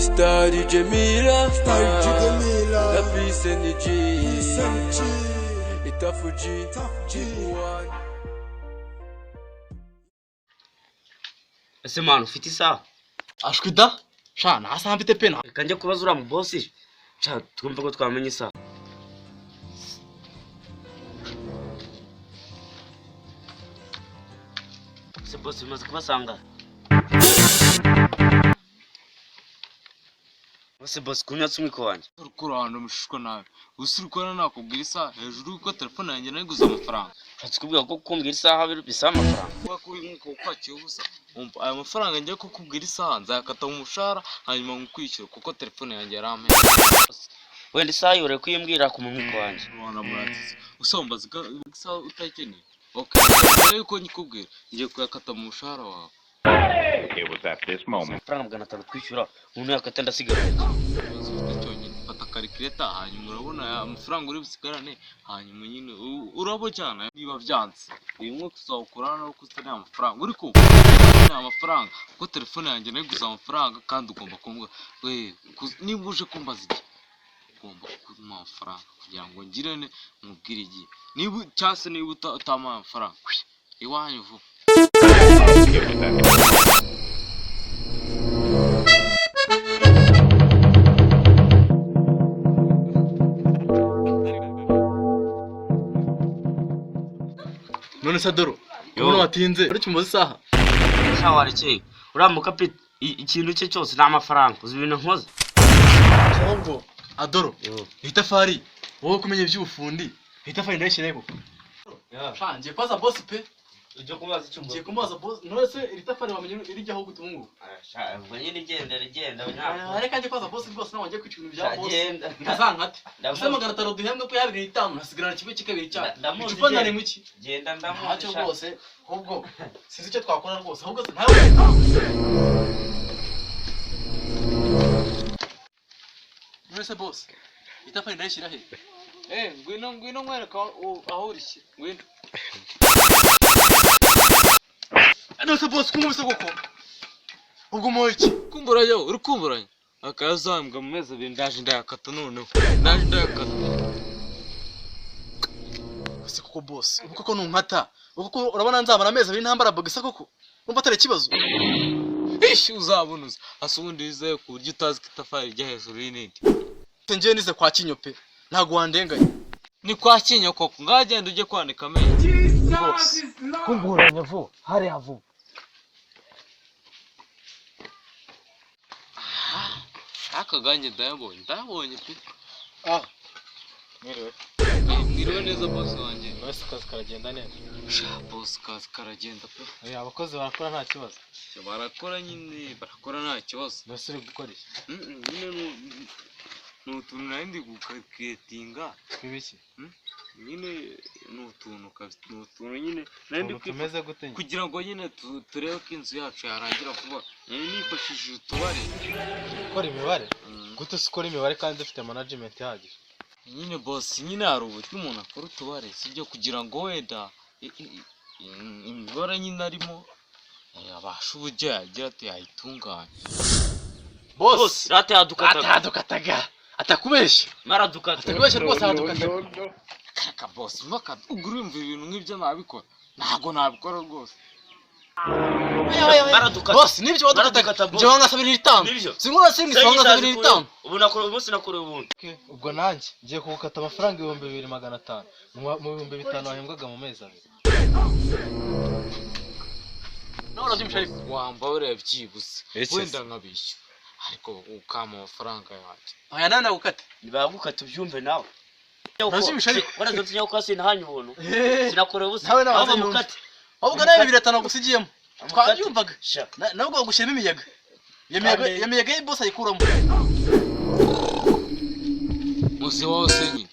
Star DJ Mila. Star DJ Mila. La Peace and G. SMG. Itafu G. Tough G. One. Ese mwana ufite isaha? Ashwi da sha, nta saha mfite pe nta. Reka njye kubaza uriya mubosi sha, twumve ko twamenya isaha. Ese bosi bimaze kubasanga? Ese bosi kunyatsa umwiko wanjye. Kurahanda mushishwa nabi gusa uri kubona nakubwira isaha hejuru y'uko telefone yanjye nayiguze amafaranga. Ushatse kubwira ko kumbwira isaha bisaba amafaranga? Kuba ko uyu mwiko ukwakiye ubusa, umva aya mafaranga ngiye kukubwira isaha nzayakata mu mushahara hanyuma nkukwishyura kuko telefone yanjye yarampenze. Wenda isaha yore kuyimbwira ku mwiko wanjye. Rwanda muratiza usombaza isaha utayikeneye. Okay, mbere yuko nyikubwira ngiye kuyakata mu mushahara wawe. It was at this moment Amafaranga 500 twishyura umuntu yakata ndasigara. Ikibazo ufite cyonyine fata karikireta hanyuma urabona aya mafaranga uri busigarane hanyuma nyine urabujyana niba byanze uyu mwaka uzawukora nuko ukeneye amafaranga uri kumva ukeneye amafaranga kuko telefone yanjye nayiguze amafaranga kandi ugomba kumbwa we niba uje kumbaza igihe ugomba kumpa amafaranga kugira ngo ngirane nkubwire igihe niba cyangwa se niba utampaye amafaranga iwanyu vuba. it was at None se Doro, Yo. ubona watinze uri kimubaza isaha? Sha warekeye uriya mukapi ikintu cye cyose ni amafaranga, uzi ibintu nkoze. Ahubwo Adoro, itafari wowe kumenya iby'ubufundi, itafari ndayishyiraho koko. Sha ngiye kubaza boss pe. Ujya kubaza icyo? Ngiye kumubaza boss. None se iri tafari wamenye irijyaho gute ubu ngubu? Ubwo nyine genda genda. Ah, reka njye kubaza boss rwose, nawe ngiye kwica ibintu bya boss. Genda. Ntazankate. Ndamuzi. Ese 500 duhembwe ko yabiri n'itanu nasigarana kimwe kikabiri cyayo. Ndamuzi Icupa genda. nari muki. Genda ndamuzi. Ntacyo Sha. rwose, ahubwo sinzi icyo twakora rwose, ahubwo se ntawe. None se boss, itafari ndayishyira he? Eh, ngwino ngwino nkwereka aho urishyira ngwino. None se boss kunkubise koko? Ubwo umuhoye iki? Kumburanya uri kumburanya akayazambwa mu mezi abiri ndaje ndayakata noneho ndaje ndayakata. Ese koko boss, ubu koko nunkata, ubu koko urabona nzamara amezi abiri ntambara bogisa koko? Urumva atari ikibazo? Ishi uzabona uza asa ubundi wizeye ku buryo utazi ko itafari rijya hejuru y'irindi. Se njyewe nize kwa Kinyo pe, ntabwo wandenganya. Ni kwa Kinyo koko, ngaho genda ujye kwanika amenyo. Boss, Kumburanya vuba hariya vuba. Aka gange ndayabonye ndayabonye pe. Ah, mwiriwe. Eh, mwiriwe neza boss wanjye. Mwese akazi karagenda neza. Sha boss kazi karagenda pe. Eh, abakozi barakora nta kibazo. Barakora nyine barakora nta kibazo. Mbese uri gukora iki? Nyine ni utuntu nari ndi gukakiretinga. Ibiki? Nyine ni utuntu kabisa ni utuntu nyine nari ndi Utuntu tumeze gute nyine? kugira ngo nyine turebe ko inzu yacu yarangira vuba nari nifashishije utubare. Gukora imibare? Gute se ukora imibare kandi dufite management ihagije? Nyine boss nyine hari uburyo umuntu akora utubare sibyo kugira ngo wenda imibare nyine arimo abashe uburyo yagira ati yayitunganya. Boss, Rata yadukataga. atadukataga. Atakubeshya. Maradukata. Atakubeshya rwose aradukataga. Kaka boss mpaka ubwo urumva ibintu nk'ibyo nabikora ntabwo nabikora rwose. Maradukata. Boss, nibyo wadukataga. Baradukata, boss. Njyewe nka 75. Nibyo. Sinkura singi nka 75. Ubu nakora umunsi nakorewe ubundi. Okay, ubwo nanjye ngiye kugukata amafaranga 2500 mu 5000 wahembwaga mu mezi abiri. Nawe urabyumva ariko. Wamba buriya byibuze Iki se? wenda nkabishyura ariko ukampa amafaranga yanjye. Oya nawe nagukata. Nibagukata ubyumve nawe. Urabyumvisha ariko. Warazo nyakuka sinahanye ubuntu. Sinakorewe ubusa. Nawe nawe Ahubwo azayumva. mukate. Ahubwo nawe 25 gusigiyemo. Twabyumvaga. Sha. Nabwo bagushyiramo imiyaga. Iyo miyaga, Kandi- iyo miyaga ye boss ayikuramo. Muzi wose nyine.